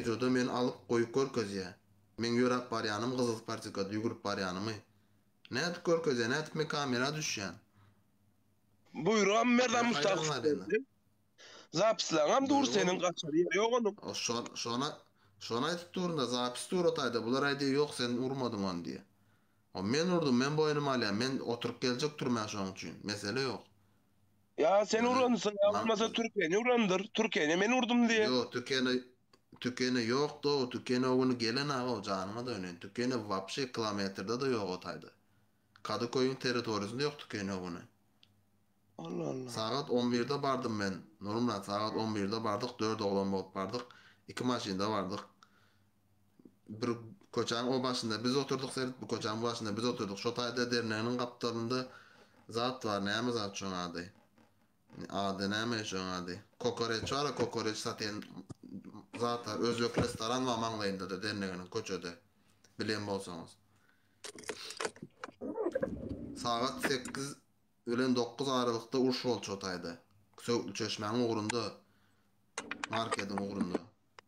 Wideoda meni alyp goýup görkezýä. Meň ýöräp barýanym gyzyl partikada ýügürip barýanymy. Nädip görkezýä nädip men kamera düşýän. Buýrugam Merdan Men haýran Mustakow galýan. berdi. Zapislaňam dur seniň gaçar ýeri ýok onuň. O şo şona şony aýdyp durun-da zapis dur o taýda bular aýdýa ýok sen urmadyň ony diýä. O men urdum men boýnuma alýan men oturyp geljek türmä şoň üçin mesele ýok. Ýa sen Ýöne uransyň ýa man bolmasa Türkeni urandyr. Türkeni men urdum diýe. Ýok tükene tükene ýokdy-ow tükene o güni gelen aga-ow janyňa döneýin tükene wapşe kilometrde-de ýok o taýda. Kadyköýüň territoriýasynda ýok tükene o güni. Allah Allah. Sagat on birde bardym men Nurmyrat sagat on birde bardyk dört oglan bolup bardyk iki maşynda bardyk. Bir köçäň o başynda biz oturdyk seret bu köçäň bu başynda biz oturdyk. Şo taýda derneginiň gapdalynda zat bar näme zat şoň ady? Ady näme şoň ady? Kokoreç bar kokoreç satýan zat bar. Özbek restoran bar maňlaýynda-da derneginiň köçede. Bilen bolsaňyz. Sagat 8 bilen 9 aralykda uruş boldy şo taýda. Söwütli çeşmäň ugrunda. Marketiň ugrunda.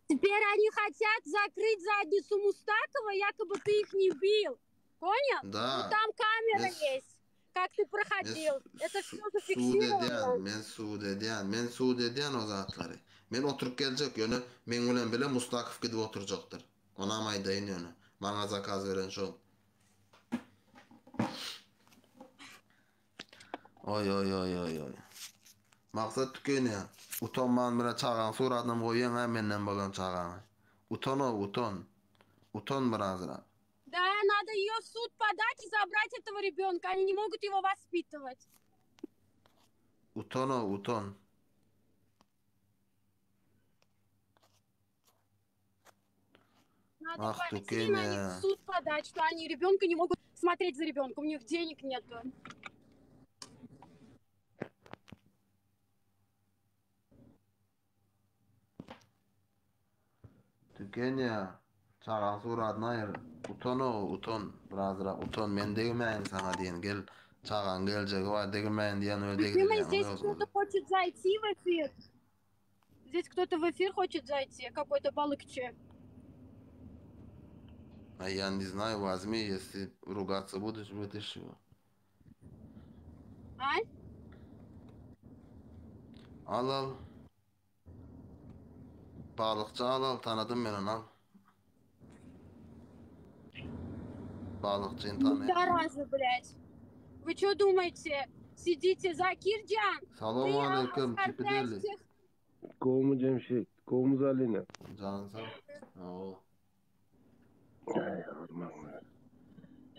Теперь они хотят закрыть задницу Мустакова, якобы ты их не бил. Понял? Да. Ну там камера Men есть, как ты men проходил. Это su все sud зафиксировано. edýän, men sud edýän, men sud edýän o zatlary. Men oturyp geljek, ýöne meň bilen bile Mustakow gidip oturjakdyr. Onam aýdaýyn ýöne. Maňa zakaz beren şol. Oý oý oý oý oý. Maksat tükenýär. Utanman bire çagaň suratynam goýýaň hä menden bolan çagaňy. Utan-ow utan. Utan birazrak. Да, надо ее в суд подать и забрать этого ребенка. Они не могут его воспитывать. Utan-ow utan. Надо Ah пойти на них tükenýär. в суд подать, что они ребенка не могут смотреть за ребенком, у них денег нету. Tükenýär. Çagaň suratyny aýyr. Utan-ow utan. Birazrak utan. Men degmäýin saňa diýen. Gel çagaň geljegi bar degmäýin diýen we Любимый, degdirýäňiz здесь özüňize. кто-то хочет зайти в эфир. Здесь кто-то в эфир хочет зайти, какой-то балыкчы. А я не знаю, возьми, если ругаться будешь, вытащи его. А? Al al. Balykçy al al tanadym men ony al. Balykçyny tanaýan. Зараза, блядь. Вы что думаете? Сидите, Закирджан, ты Salowmaleýkim оскорбляешь Çipidelli. всех Gowmy Jemşit? Gowmy Zalina? Janyň sag. Hawa. Aý, hormatly.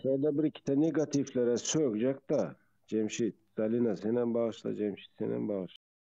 Şeýle bir ikide negatiflere sögjek-da, Jemşit. Zalina senem bagyşla, Jemşit senem bagyşla.